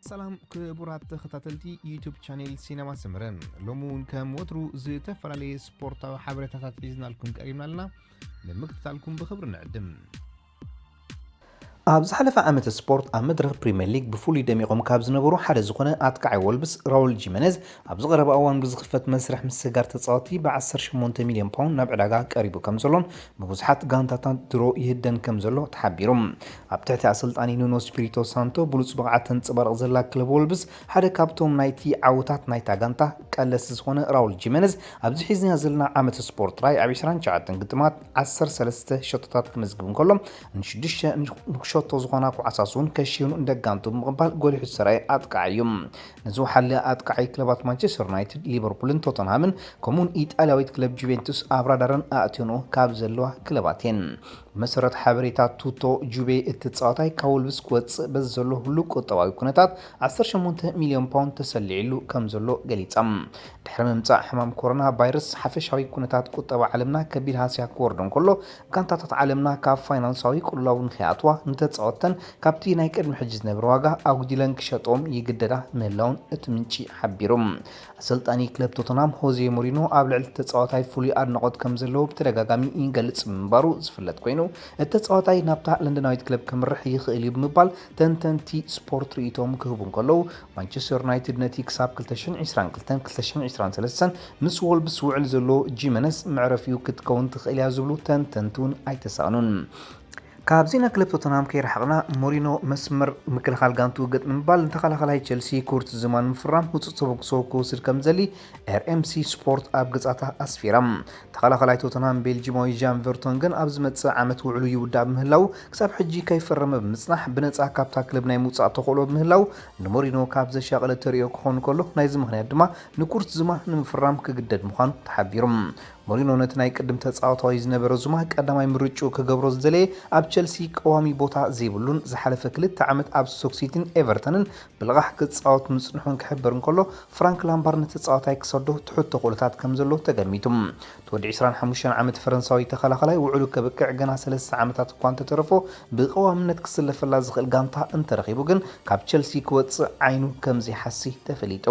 ሰላም ክቡራት ተኸታተልቲ ዩቱብ ቻኔል ሲነማ ሰመረ፣ ሎሚ እውን ከም ወትሩ ዝተፈላለየ ስፖርታዊ ሓበሬታታት ሒዝናልኩም ቀሪብና ኣለና። ንምክትታልኩም ብኽብሪ ንዕድም። ኣብ ዝሓለፈ ዓመት ስፖርት ኣብ መድረኽ ፕሪምየር ሊግ ብፍሉይ ደሚቖም ካብ ዝነበሩ ሓደ ዝኾነ ኣጥቃዓይ ወልብስ ራውል ጂመነዝ ኣብዚ ቀረባ እዋን ብዝኽፈት መስርሕ ምስግጋር ተጻወትቲ ብ ዓሰርተ ሸሞንተ ሚልዮን ፓውንድ ናብ ዕዳጋ ቀሪቡ ከም ዘሎን ብብዙሓት ጋንታታት ድሮ ይህደን ከም ዘሎ ተሓቢሩ። ኣብ ትሕቲ ኣሰልጣኒ ኑኖ ስፒሪቶ ሳንቶ ብሉጽ ብቕዓት ተንጸባርቕ ዘላ ክለብ ወልብስ ሓደ ካብቶም ናይቲ ዓውታት ናይታ ጋንታ ቀለስ ዝኾነ ራውል ጂመነዝ ኣብዚ ሒዝና ዘለና ዓመት ስፖርት ጥራይ ኣብ ዕስራን ትሽዓተን ግጥማት ዓሰርተ ሰለስተ ሸቶታት ክምዝግብ እንከሎ ንሽዱሽተ ንሸቶ ዝኾና ኩዓሳት እውን ከሽኑ እንደጋንቱ ብምቕባል ጎሊሑ ዝሰራየ ኣጥቃዓይ እዩ። ነዚ ወሓለ ኣጥቃዓይ ክለባት ማንቸስተር ዩናይትድ፣ ሊቨርፑልን ቶተንሃምን ከምኡውን ኢጣልያዊት ክለብ ጁቬንቱስ ኣብ ራዳረን ኣእትዮንኦ ካብ ዘለዋ ክለባት እየን። ብመሰረት ሓበሬታ ቱቶ ጁቤ እቲ ተጻዋታይ ካብ ወልቭስ ክወጽእ በዚ ዘሎ ህሉው ቁጠባዊ ኩነታት ዓሰርተ ሸሞንተ ሚልዮን ፓውንድ ተሰሊዕሉ ከም ዘሎ ገሊጻ። ድሕሪ ምምጻእ ሕማም ኮሮና ቫይረስ ሓፈሻዊ ኩነታት ቁጠባ ዓለምና ከቢድ ሃስያ ክወርዶ እንከሎ፣ ጋንታታት ዓለምና ካብ ፋይናንሳዊ ቅልውላው ንኸይኣትዋ ንተጻወተን ካብቲ ናይ ቅድሚ ሕጂ ዝነበረ ዋጋ ኣጉዲለን ክሸጥኦም ይግደዳ ምህላውን እቲ ምንጪ ሓቢሩ። ኣሰልጣኒ ክለብ ቶተንሃም ሆዜ ሞሪኖ ኣብ ልዕሊ ተጻዋታይ ፍሉይ ኣድናቖት ከም ዘለዎ ብተደጋጋሚ ይገልጽ ምንባሩ ዝፍለጥ ኮይኑ፣ እቲ ተጻዋታይ ናብታ ለንደናዊት ክለብ ከምርሕ ይኽእል እዩ ብምባል ተንተንቲ ስፖርት ርእይቶኦም ክህቡ እንከለዉ፣ ማንቸስተር ዩናይትድ ነቲ ክሳብ ክልተ ሽሕን ዕስራን ክልተን ክልተ ሽሕን ዕስራን ሰለስተን ምስ ወልብስ ውዕል ዘለዎ ጂመነስ መዕረፊኡ ክትከውን ትኽእል እያ ዝብሉ ተንተንቲ እውን ኣይተሳእኑን። ካብ ዜና ክለብ ቶተንሃም ከይረሓቕና፣ ሞሪኖ መስመር ምክልኻል ጋንቱ ገጥ ንምባል ንተኸላኸላይ ቸልሲ ኩርት ዙማ ንምፍራም ህጹጽ ተበግሶ ክወስድ ከም ዘሊ ኤር ኤም ሲ ስፖርት ኣብ ገጻታ ኣስፊራ። ተኸላኸላይ ቶተንሃም ቤልጂማዊ ጃን ቨርቶንገን ኣብ ዝመጽእ ዓመት ውዕሉ ይውዳእ ብምህላው፣ ክሳብ ሕጂ ከይፈረመ ብምጽናሕ፣ ብነጻ ካብታ ክለብ ናይ ምውጻእ ተኽእሎ ብምህላው፣ ንሞሪኖ ካብ ዘሻቐለ ተርእዮ ክኸውን ከሎ፣ ናይዚ ምኽንያት ድማ ንኩርት ዙማ ንምፍራም ክግደድ ምዃኑ ተሓቢሩ። ሞሪኖ ነቲ ናይ ቅድም ተጻዋታዊ ዝነበረ ዙማ ቀዳማይ ምርጭኡ ክገብሮ ዝደለየ፣ ኣብ ቸልሲ ቀዋሚ ቦታ ዘይብሉን ዝሓለፈ ክልተ ዓመት ኣብ ስቶክ ሲቲን ኤቨርተንን ብልቓሕ ክጻወት ምጽንሑን ክሕበር እንከሎ፣ ፍራንክ ላምፓርድ ነቲ ተጻዋታይ ክሰዶ ትሑት ተኽእሎታት ከም ዘሎ ተገሚቱ። እቲ ወዲ ዕስራን ሓሙሽተን ዓመት ፈረንሳዊ ተኸላኸላይ ውዕሉ ከብቅዕ ገና ሰለስተ ዓመታት እኳ እንተተረፎ፣ ብቐዋምነት ክስለፈላ ዝኽእል ጋንታ እንተረኺቡ ግን፣ ካብ ቸልሲ ክወጽእ ዓይኑ ከም ዘይሓሲ ተፈሊጡ።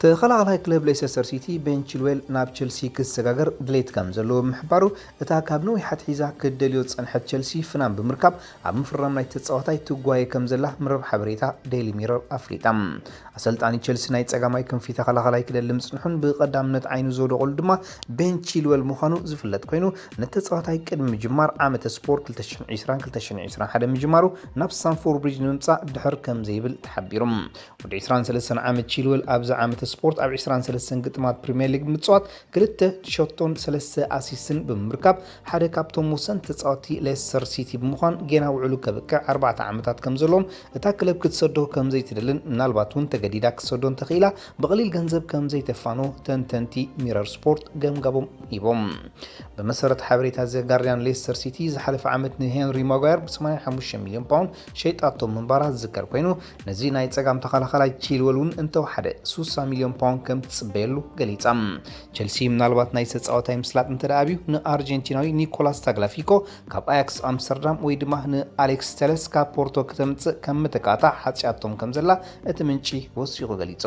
ተኸላኸላይ ክለብ ሌስተር ሲቲ ቤን ቺልዌል ናብ ቸልሲ ክሰጋገር ድሌት ከም ዘለዎ ብምሕባሩ፣ እታ ካብ ነዊሕ ኣትሒዛ ክትደልዮ ዝጸንሐት ቸልሲ ፍናን ብምርካብ ኣብ ምፍራም ናይ ተጻዋታይ ትጓየ ከም ዘላ መርበብ ሓበሬታ ዴይሊ ሚረር ኣፍሊጣ። ኣሰልጣኒ ቸልሲ ናይ ጸጋማይ ክንፊ ተኸላኸላይ ክደሊ ምጽንሑን ብቐዳምነት ዓይኑ ዘውደቐሉ ድማ ቤን ቺልዌል ምዃኑ ዝፍለጥ ኮይኑ፣ ነቲ ተጻዋታይ ቅድሚ ምጅማር ዓመተ ስፖርት ክልተ ሽሕን ዕስራን ክልተ ሽሕን ዕስራን ሓደን ምጅማሩ ናብ ስታንፎርድ ብሪጅ ንምምጻእ ድሕር ከም ዘይብል ተሓቢሩ። ወዲ ዕስራን ሰለስተን ዓመት ቺልዌል ኣብዚ ዓመተ ስፖርት ኣብ ዕስራን ሰለስተን ግጥማት ፕሪምየር ሊግ ብምጽዋት ክልተ ሸቶን ሰለስተ ኣሲስትን ብምምርካብ ሓደ ካብቶም ወሰንቲ ተጻወትቲ ሌስተር ሲቲ ብምዃን ጌና ውዕሉ ከብቅዕ ኣርባዕተ ዓመታት ከም ዘለዎም እታ ክለብ ክትሰዶ ከም ዘይትደልን ምናልባት እውን ተገዲዳ ክትሰዶ እንተኽኢላ ብቐሊል ገንዘብ ከም ዘይተፋኖ ተንተንቲ ሚረር ስፖርት ገምጋቦም ሂቦም። ብመሰረት ሓበሬታ ዘ ጋርዲያን ሌስተር ሲቲ ዝሓለፈ ዓመት ንሄንሪ ማጓየር ብ ሰማንያ ሓሙሽተ ሚልዮን ፓውንድ ሸይጣቶ ምንባራ ዝዝከር ኮይኑ፣ ነዚ ናይ ጸጋም ተኸላኸላይ ቺልወል እውን እንተወሓደ ሱሳ ሚልዮን ፓውንድ ከም ትጽበየሉ ገሊጻ። ቸልሲ ምናልባት ናይ ተጻዋታይ ምስላጥ እንተ ደኣ ኣብዩ ንኣርጀንቲናዊ ኒኮላስ ታግላፊኮ ካብ ኣያክስ ኣምስተርዳም ወይ ድማ ንኣሌክስ ተለስ ካብ ፖርቶ ክተምጽእ ከም መተካእታ ሓጽያቶም ከም ዘላ እቲ ምንጪ ወሲኹ ገሊጹ።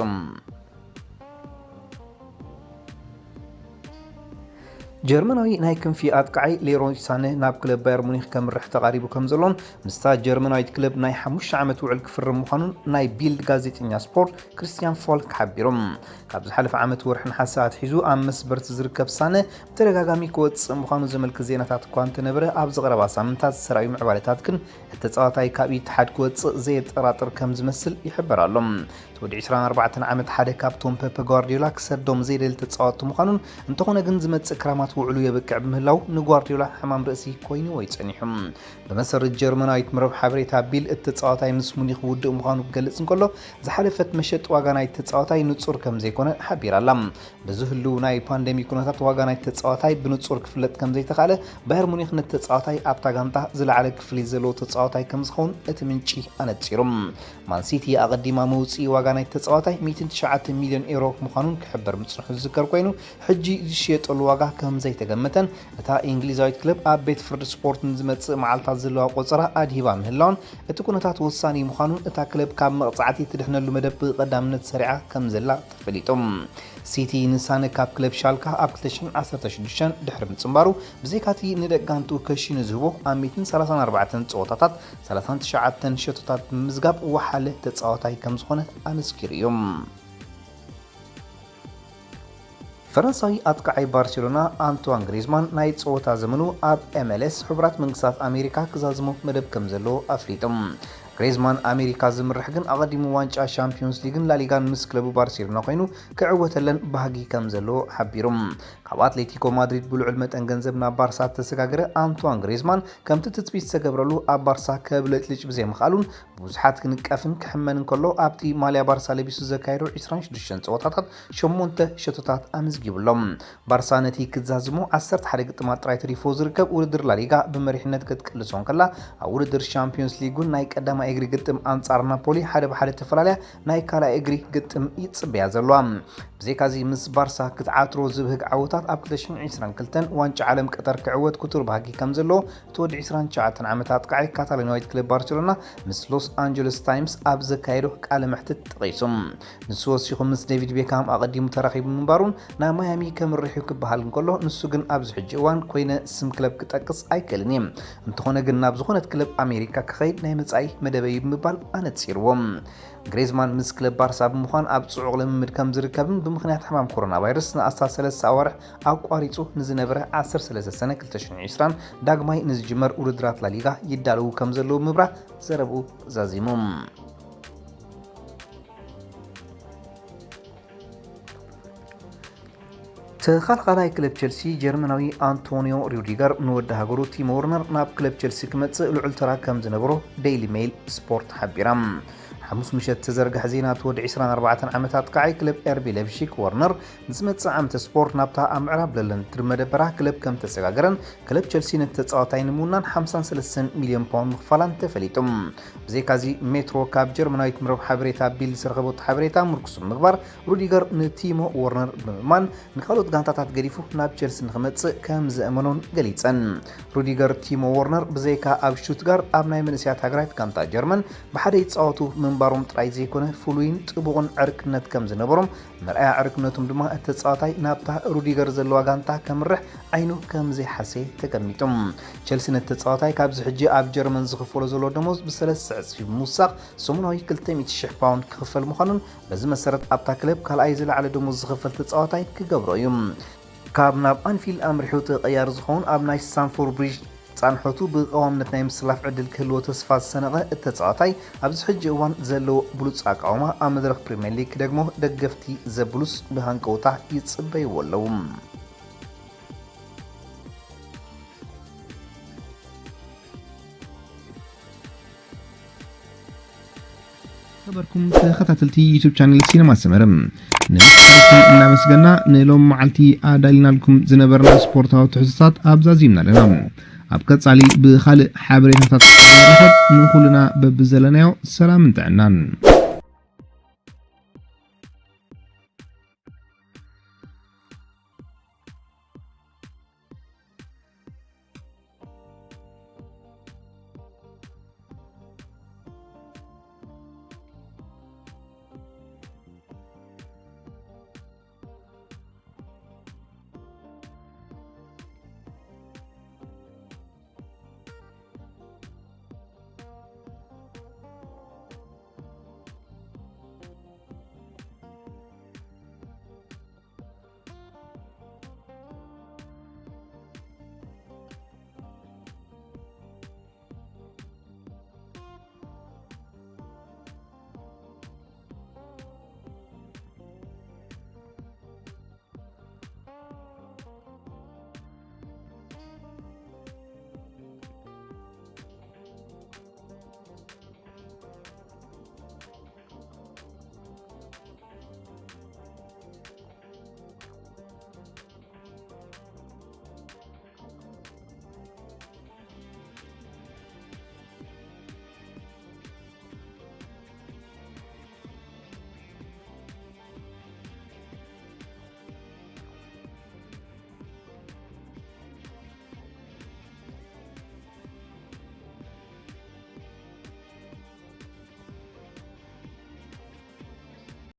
ጀርመናዊ ናይ ክንፊ ኣጥቃዓይ ሌሮይ ሳነ ናብ ክለብ ባየር ሙኒክ ከምርሕ ተቓሪቡ ከም ዘሎን ምስታ ጀርመናዊት ክለብ ናይ ሓሙሽተ ዓመት ውዕል ክፍርም ምዃኑን ናይ ቢልድ ጋዜጠኛ ስፖርት ክርስቲያን ፎልክ ሓቢሮም። ካብ ዝሓለፈ ዓመት ወርሒ ነሓሰ ኣትሒዙ ኣብ መስበርቲ ዝርከብ ሳነ ብተደጋጋሚ ክወጽእ ምዃኑ ዘመልክት ዜናታት እኳ እንተነበረ፣ ኣብዚ ቀረባ ሳምንታት ዝተራእዩ ምዕባለታት ግን እቲ ተጻዋታይ ካብ ኢትሓድ ክወጽእ ዘየጠራጥር ከም ዝመስል ይሕበር ኣሎ። እቲ ወዲ ዕስራን ኣርባዕተን ዓመት ሓደ ካብቶም ፔፕ ጓርዲዮላ ክሰዶም ዘይደሊ ተጻወትቲ ምዃኑን፣ እንተኾነ ግን ዝመጽእ ክራማት ውዕሉ የብቅዕ ብምህላው ንጓርዲዮላ ሕማም ርእሲ ኮይንዎ እዩ ጸኒሑ። ብመሰረት ጀርመናዊት መረብ ሓበሬታ ቢል፣ እቲ ተጻዋታይ ምስ ሙኒክ ውድእ ምዃኑ ክገልጽ እንከሎ፣ ዝሓለፈት መሸጢ ዋጋ ናይቲ ተጻዋታይ ንጹር ከም ዘይኮነ ሓቢራ ኣላ። በዚ ህልው ናይ ፓንደሚክ ኩነታት ዋጋ ናይቲ ተጻዋታይ ብንጹር ክፍለጥ ከም ዘይተኻእለ፣ ባየር ሙኒክ ነቲ ተጻዋታይ ኣብታ ጋንታ ዝለዓለ ክፍሊት ዘለዎ ተጻዋታይ ከም ዝኸውን እቲ ምንጪ ኣነጺሩ። ማንሲቲ ኣቐዲማ መውጽኢ ዋጋ ናይቲ ተጻዋታይ ሚእትን ትሽዓተ ሚልዮን ኤሮ ምዃኑን ክሕበር ምጽንሑ ዝዝከር ኮይኑ፣ ሕጂ ዝሽየጠሉ ዋጋ ከም ዘይተገመተን፣ እታ እንግሊዛዊት ክለብ ኣብ ቤት ፍርዲ ስፖርት ንዝመጽእ መዓልታት ዘለዋ ቆጸራ ኣድሂባ ምህላዋን፣ እቲ ኩነታት ወሳኒ ምዃኑን እታ ክለብ ካብ መቕጻዕቲ ትድሕነሉ መደብ ብቐዳምነት ሰሪዓ ከም ዘላ ተፈሊጡ። ሲቲ ንሳነ ካብ ክለብ ሻልካ ኣብ ክልተ ሽሕን ዓሰርተ ሽዱሽተን ድሕሪ ምጽንባሩ፣ ብዘይካቲ ንደጋንቱ ከሺኑ ዝህቦ ኣብ ሚእትን ሰላሳን ኣርባዕተን ጸወታታት ሰላሳን ትሽዓተን ሸቶታት ብምምዝጋብ ወሓለ ተጻዋታይ ከም ዝኾነ ኣመስኪሩ እዩ። ፈረንሳዊ ኣጥቃዓይ ባርሴሎና ኣንትዋን ግሪዝማን ናይ ጸወታ ዘመኑ ኣብ ኤምኤልኤስ ሕቡራት መንግስታት ኣሜሪካ ክዛዝሞ መደብ ከም ዘለዎ ኣፍሊጡ። ግሪዝማን ኣሜሪካ ዝምርሕ ግን ኣቐዲሙ ዋንጫ ሻምፒዮንስ ሊግን ላሊጋን ምስ ክለቡ ባርሴሎና ኮይኑ ክዕወተለን ባህጊ ከም ዘለዎ ሓቢሩ። ካብ ኣትሌቲኮ ማድሪድ ብልዑል መጠን ገንዘብ ናብ ባርሳ እተሰጋገረ ኣንትዋን ግሪዝማን ከምቲ ትጽቢት ዝተገብረሉ ኣብ ባርሳ ከብለጭልጭ ብዘይምኽኣሉን ብዙሓት ክንቀፍን ክሕመን እንከሎ ኣብቲ ማልያ ባርሳ ለቢሱ ዘካየዶ ዕስራን ሽዱሽተን ጸወታታት ሸሞንተ ሸቶታት ኣመዝጊቡ ኣሎ። ባርሳ ነቲ ክዛዝሞ ዓሰርተ ሓደ ግጥማት ጥራይ ተሪፎ ዝርከብ ውድድር ላሊጋ ብመሪሕነት ክትቅልሶ እንከላ ኣብ ውድድር ሻምፒዮንስ ሊግ እውን ናይ ቀዳማይ እግሪ ግጥም ኣንጻር ናፖሊ ሓደ ብሓደ ተፈላለያ ናይ ካልኣይ እግሪ ግጥም ይጽበያ ዘለዋ። ብዘይካዚ ምስ ባርሳ ክትዓትሮ ዝብህግ ዓወታት ኣብ ክልተ ሽሕን ዕስራን ክልተን ዋንጫ ዓለም ቀጠር ክዕወት ክቱር ባህጊ ከም ዘለዎ እቲ ወዲ ዕስራን ትሽዓተን ዓመት ኣጥቃዒ ካታሎኒያዊት ክለብ ባርሴሎና ምስ ሎስ ኣንጀለስ ታይምስ ኣብ ዘካየዶ ቃለ መሕትት ጠቒሱ። ንሱ ወሲኹ ምስ ዴቪድ ቤካም ኣቐዲሙ ተራኺቡ ምንባሩን ናብ ማያሚ ከምርሕ እዩ ክበሃል እንከሎ ንሱ ግን ኣብዚ ሕጂ እዋን ኮይነ ስም ክለብ ክጠቅስ ኣይክእልን እየ። እንተኾነ ግን ናብ ዝኾነት ክለብ ኣሜሪካ ክኸይድ ናይ መጻኢ መደበይ ብምባል ኣነጺርዎ። ግሬዝማን ምስ ክለብ ባርሳ ብምዃን ኣብ ጽዑቕ ልምምድ ከም ዝርከብን ብምኽንያት ሕማም ኮሮና ቫይረስ ንኣስታት ሰለስተ ኣዋርሕ ኣቋሪጹ ንዝነበረ ዓሰርተ ሰለስተ ሰነ ክልተ ሽሕን ዕስራን ዳግማይ ንዝጅመር ውድድራት ላሊጋ ይዳለዉ ከም ዘለዉ ምብራህ ዘረብኡ ዛዚሙ። ተኸላኻላይ ክለብ ቸልሲ ጀርመናዊ ኣንቶኒዮ ሩዲገር ንወዲ ሃገሩ ቲሞ ወርነር ናብ ክለብ ቸልሲ ክመጽእ ልዑል ተራ ከም ዝነበሮ ዴይሊ ሜይል ስፖርት ሓቢራ። ሓሙስ ምሸት ዝተዘርግሐ ዜና እቲ ወዲ ዕስራን ኣርባዕተን ዓመት ኣጥቃዓይ ክለብ ኤርቢ ሌፕሺክ ወርነር ንዝመጽእ ዓመተ ስፖርት ናብታ ኣብ ምዕራብ ለንደን እትርከብ መደበራ ክለብ ከም ተሰጋገረን ክለብ ቸልሲ ነቲ ተጻዋታይ ንምውናን ሓምሳን ሰለስተን ሚልዮን ፓውንድ ምኽፋላን ተፈሊጡ። ብዘይካዚ ሜትሮ ካብ ጀርመናዊት መረብ ሓበሬታ ቢልድ ዝረኸበቶ ሓበሬታ ምርኩስ ብምግባር ሩዲገር ንቲሞ ወርነር ብምእማን ንካልኦት ጋንታታት ገዲፉ ናብ ቸልሲ ንኽመጽእ ከም ዘእመኖን ገሊጸን። ሩዲገር ቲሞ ወርነር ብዘይካ ኣብ ሽቱትጋርት ኣብ ናይ መንእሰያት ሃገራዊት ጋንታ ጀርመን ብሓደ ይጻወቱ ምንባሮም ጥራይ ዘይኮነ ፍሉይን ጥቡቕን ዕርክነት ከም ዝነበሮም መርኣያ ዕርክነቶም ድማ እቲ ተጻዋታይ ናብታ ሩዲገር ዘለዋ ጋንታ ከምርሕ ዓይኑ ከም ዘይሓሰየ ተቀሚጡ። ቸልሲ ነቲ ተጻዋታይ ካብዚ ሕጂ ኣብ ጀርመን ዝኽፈሎ ዘሎ ደሞዝ ብሰለስተ ዕጽፊ ብምውሳኽ ሰሙናዊ ክልተ ሚእቲ ሽሕ ፓውንድ ክኽፈል ምዃኑን በዚ መሰረት ኣብታ ክለብ ካልኣይ ዝለዓለ ደሞዝ ዝኽፈል ተጻዋታይ ክገብሮ እዩ። ካብ ናብ ኣንፊልድ ኣምሪሑ ተቐያሪ ዝኸውን ኣብ ናይ ስታንፎርድ ብሪጅ ጻንሖቱ ብቐዋምነት ናይ ምስላፍ ዕድል ክህልዎ ተስፋ ዝሰነቐ እቲ ተጻዋታይ ኣብዚ ሕጂ እዋን ዘለዎ ብሉጽ ኣቃውማ ኣብ መድረኽ ፕሪምየር ሊግ ክደግሞ ደገፍቲ ዘብሉስ ብሃንቀውታ ይጽበይዎ ኣለዉ። ነበርኩም ተኸታተልቲ ዩቱብ ቻነል ሲነማ ሰመረ፣ ንመሓባርኩም እናመስገና ንሎም መዓልቲ ኣዳሊናልኩም ዝነበርና ስፖርታዊ ትሕዝቶታት ኣብዛዚምና ኣለና። ኣብ ቀጻሊ ብኻልእ ሓበሬታታት ንራኸብ። ንኹልና በብዘለናዮ ሰላምን ጥዕናን።